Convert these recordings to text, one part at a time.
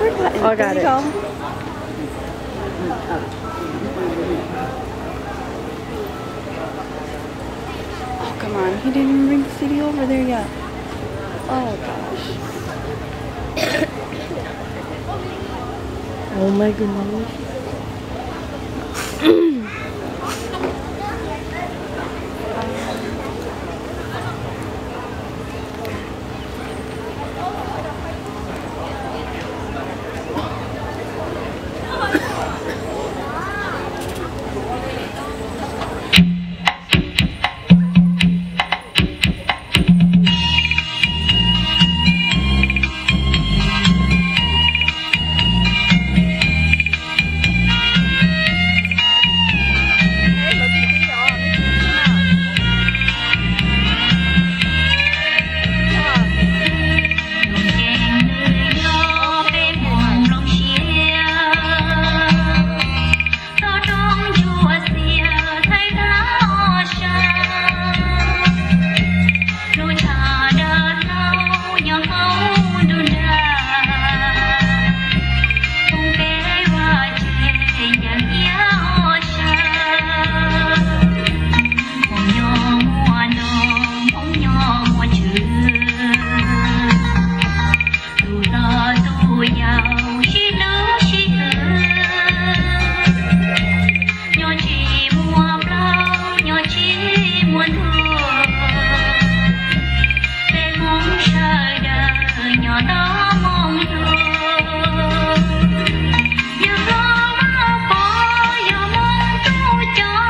Oh, I got it. Oh, come on. He didn't even bring the C D over there yet. Oh, gosh. Oh, my goodness. Tus hlob tus yau sib hlub sib hwm, nyob tsis muaj plaub nyob tsis muaj ntug, peb Hmoob sawv daws nyob nto moo hlub. Yawg hlob Vaj Pov yog Hmoob tus coj,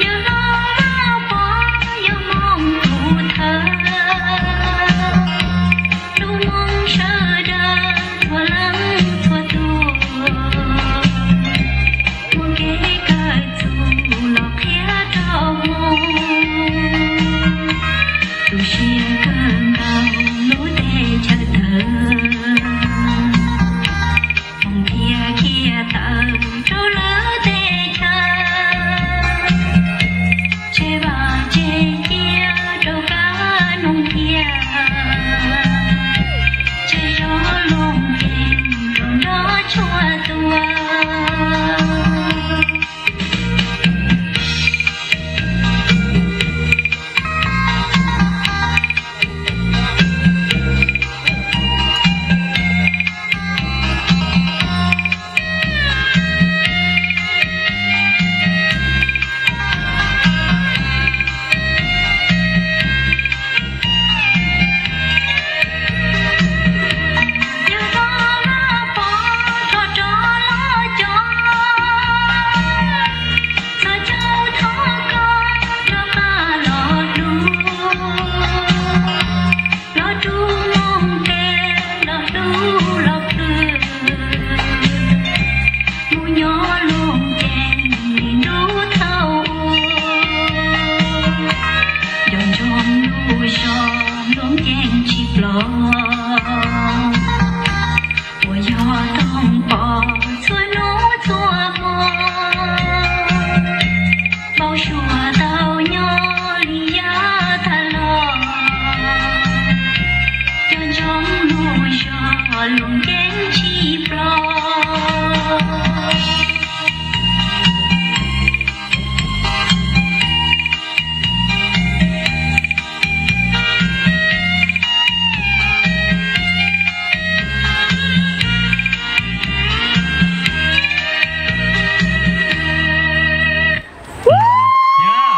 yawg hlob Vaj Pov yog Hmoob tus thawj. Hlub Hmoob sawv daws txhua leej txhua tus, muaj kev kawm txuj los qhia rau Hmoob, tu siab kawg nkaus lub teb chaws tawg. Hmoob thiaj khiav tawm rau lwm teb chaws, tseg vaj tseg tsev rau kab noog thiab, tseg zov Looj Ceeb rau nrog tshua tuag. Yawg hlob Vaj Pov thov rov los cov, thov caug thov koj rov qab los hlub, los rub Looj Ceeb los hlub los plhws, mus nyob Looj Ceeb li ntuj thaum ub, nco ntsoov lub zos Looj Ceeb tsis ploj, uas yog toog pom txhua hnub txhua hmo, npau suav tau nyob li yav tag los, nco ntsoov lub zos Looj Ceeb tsis ploj.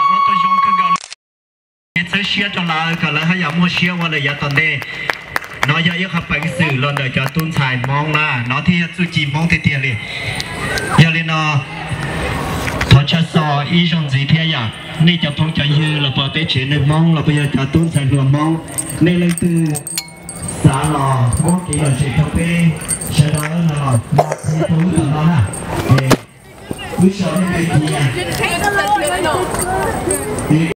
Ua tau zoo kawg nkaus li. Txhawb siab rau lawv kom lawv haj yam muaj siab ua lawm yav tom ntej. No yog ib qho peev xwm los ntawm cov tub ntxhais Hmoob na, no thiaj yog txuj ci Hmoob tiag tiag li. Yog li no, thov tshaj xov ib zaug ntxiv thiab yom, nej cov phooj cov ywg los puas teb tsev neeg Hmoob los puas yog cov tub ntxhais hluas Hmoob, nej leej twg xav los muab kev lom zem rau peb sawv daws no los mus rau lub tom no na. Wb sau nej npe cia.